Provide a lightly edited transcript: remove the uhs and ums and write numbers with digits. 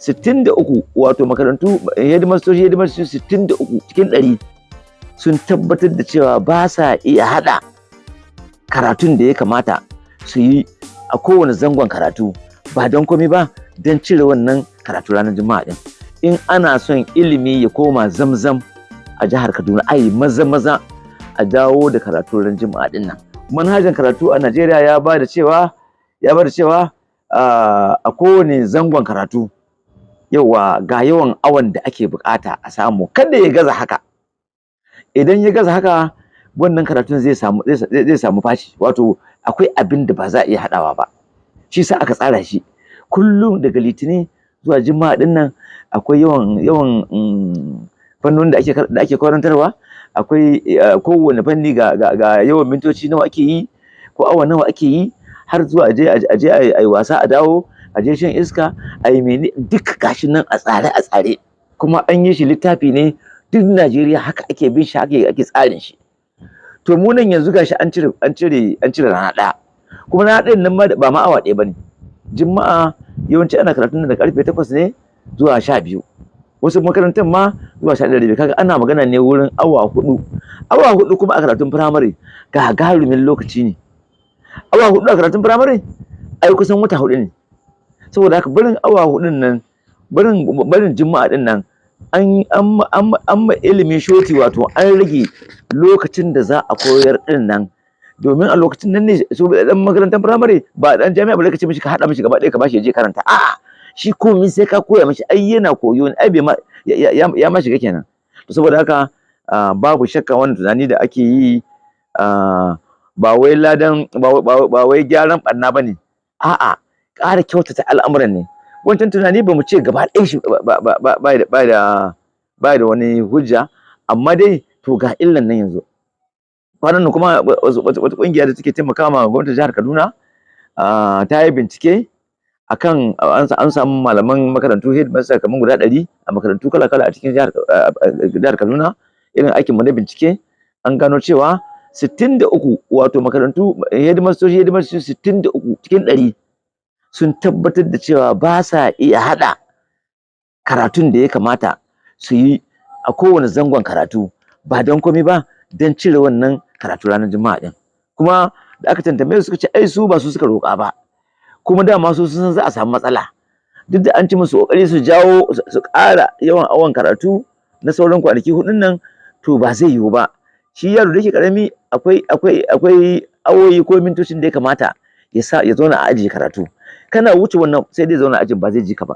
63, wato makarantu headmastoci 63 cikin 100 sun tabbatar da cewa ba sa iya haɗa karatun da ya kamata su yi a kowane zangon karatu, ba don komai ba don cire wannan karatu ranar Juma'a din. In ana son ilimi ya koma zamzam a jihar Kaduna, ai maza maza a dawo da karatu ran Juma'a din nan. Manhajan karatu a Najeriya ya ba da cewa a kowane zangon karatu, yawa ga yawan awan da ake bukata a samu, kada ya gaza haka. Idan ya gaza haka, wannan karatun zai samu fashi, wato akwai abin da ba za a iya haɗawa ba. Shi sa aka tsara shi kullum daga Litinin zuwa Juma'a din nan akwai yawan fannonin da ake karantarwa. Akwai kowane fanni ga yawan mintoci nawa ake yi ko awa nawa ake yi, har zuwa aje a yi wasa, a dawo, a je shan iska, a yi mene, duk gashi nan a tsare a tsare. Kuma an yi shi littafi ne, duk Najeriya haka ake bin shi, haka ake tsarin shi. To mu nan yanzu gashi an cire rana ɗaya, kuma rana ɗayan nan ma ba ma awa ɗaya bane. Juma'a yawanci ana karatun da karfe 8 ne zuwa 12, wasu makarantar ma zuwa 11:30. Kaga ana magana ne wurin awa 4. Awa 4 kuma a karatun firamare gagarumin lokaci ne. Awa 4 a karatun firamare ai kusan wata 4 ne. Saboda haka barin awa 4n nan, barin Juma'a din nan, an ma ilimi shoti, wato an rage lokacin da za a koyar din nan, domin a lokacin nan ne su dan makarantar firamare ba dan jami'a ba ka ce mishi ka hada mishi gaba ɗaya ka bashi ya je karanta. A'a, shi komai sai ka koya mishi, ai yana koyo ne, ai bai ma ya ma shiga kenan. To saboda haka babu shakka wannan tunani da ake yi ba wai ladan ba wai gyaran ɓanna bane, a'a, ƙara kyautata al'amuran ne. Wancan tunani ba mu ce gaba ɗayan shi ba da wani hujja, amma dai to ga illan nan. Yanzu kwanan nan kuma wata ƙungiya da take taimaka ma gwamnatin jihar Kaduna ta yi bincike akan an samu malaman makarantu, headmaster, kamar guda 100 a makarantu kala-kala a cikin jihar Kaduna. Irin aikin mu na bincike, an gano cewa 63, wato makarantu headmastoci 63 cikin 100 sun tabbatar da cewa ba sa iya haɗa karatun da ya kamata su yi a kowane zangon karatu, ba don komai ba don cire wannan karatu ranar Juma'a din. Kuma da aka tantambe su, suka ce ai su ba su suka roƙa ba, kuma dama su sun san za a samu matsala, duk da an ci musu ƙoƙari su jawo su ƙara yawan awan karatu na sauran kwanaki 4n nan, to ba zai yiwu ba. Shi yaro da yake ƙarami, akwai awoyi ko mintocin da ya kamata ya sa ya zauna a aji karatu. Kana wuce wannan, sai dai zauna a ajin ba zai ji ka ba.